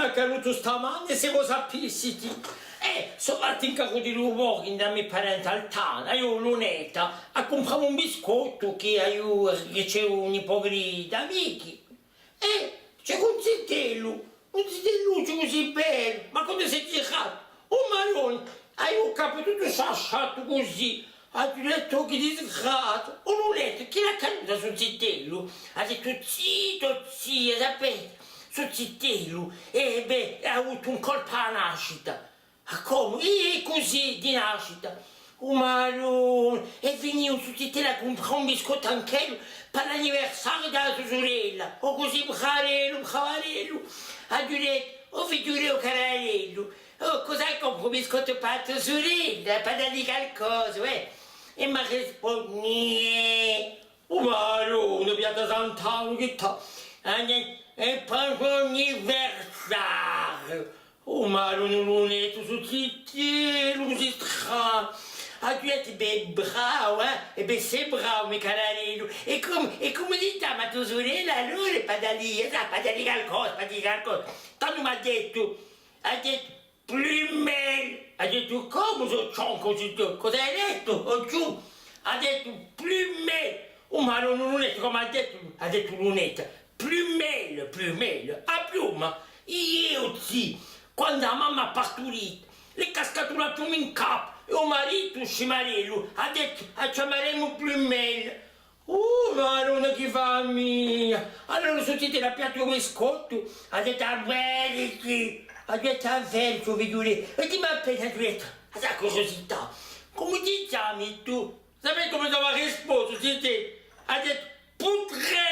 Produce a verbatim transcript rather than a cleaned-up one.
Accadutu stamane, s'è vo sapissiti. Eh, sò partutu in carru di lu porcu, ind'a me parenta Altana, eiu, Lunetta, à cumprà un biscottu chì eiu, chì ci hè un pocu d'amichi. Eh, ci hè un zitellu, un zitellucciu cusì bellu, ma quandu s'hè giratu, o Maronna, hà u capu tuttu sciasciatu cusì, aghju dettu: "Chì disgrazia, o Lunetta, chì l'hè accadutu à stu zitellu?" Hà dettu: "Zittu, zì, sapete, stu zitellu, eh bè, hà avutu un colpu à a nascita." "Ah, cumu? È, è cusì, di nascita?" "O Maronna, hè vinitu stu zitellu à cumprà un biscottu anch'ellu pà l'anniversariu di a so surella. O cusì bravarellu, bravarellu." Aghju dettu: "O figliulè, o cararellu, o, cus'hai à cumprà un biscottu pà a to surella, pà dalli calcosa, eh?" È m'hà risponniu: "O Maronna, piatta Sant'Anna, chì t'hà, eh, hè pà u so anniversariu." "O Maronna, Lunetta, stu zitellu cusì stranu." Aghju dettu: "Bè, bravu, eh? È bè, sì bravu, u me cararellu. È cumu, è cumu si chjama a to surella allora? Pà dalli, eh, pà dalli calcosa, pà dalli calcosa." Tandu m'hà dettu, hà dettu: "Plumelle." Aghju dettu: "Cumu, sò cioncu, o zitè? Cos'hai dettu, o Ghjuva?" Hà dettu: "Plumelle." "O Maronna, Lunetta, cumu hà dettu?" Hà dettu Lunetta: "Plumelle, plumelle, a pluma. Eiu, zì, quandu a mamma hà parturitu, l'hè cascatu una pluma in capu, è u maritu, scimarellu, hà dettu: 'A chjamaremu Plumelle.'" "O Maronna, chì famiglia!" Allora stu zitellu hà pigliatu u biscottu, hà dettu: "Avvedeci!" Hà dettu: "Avvedeci, o figliulè." È dimmi appena, hà dettu, a so curiosità: "Cumu ti chjami tù?" Sapete cumu m'hà rispostu stu zitellu? Hà dettu: "Putrè!"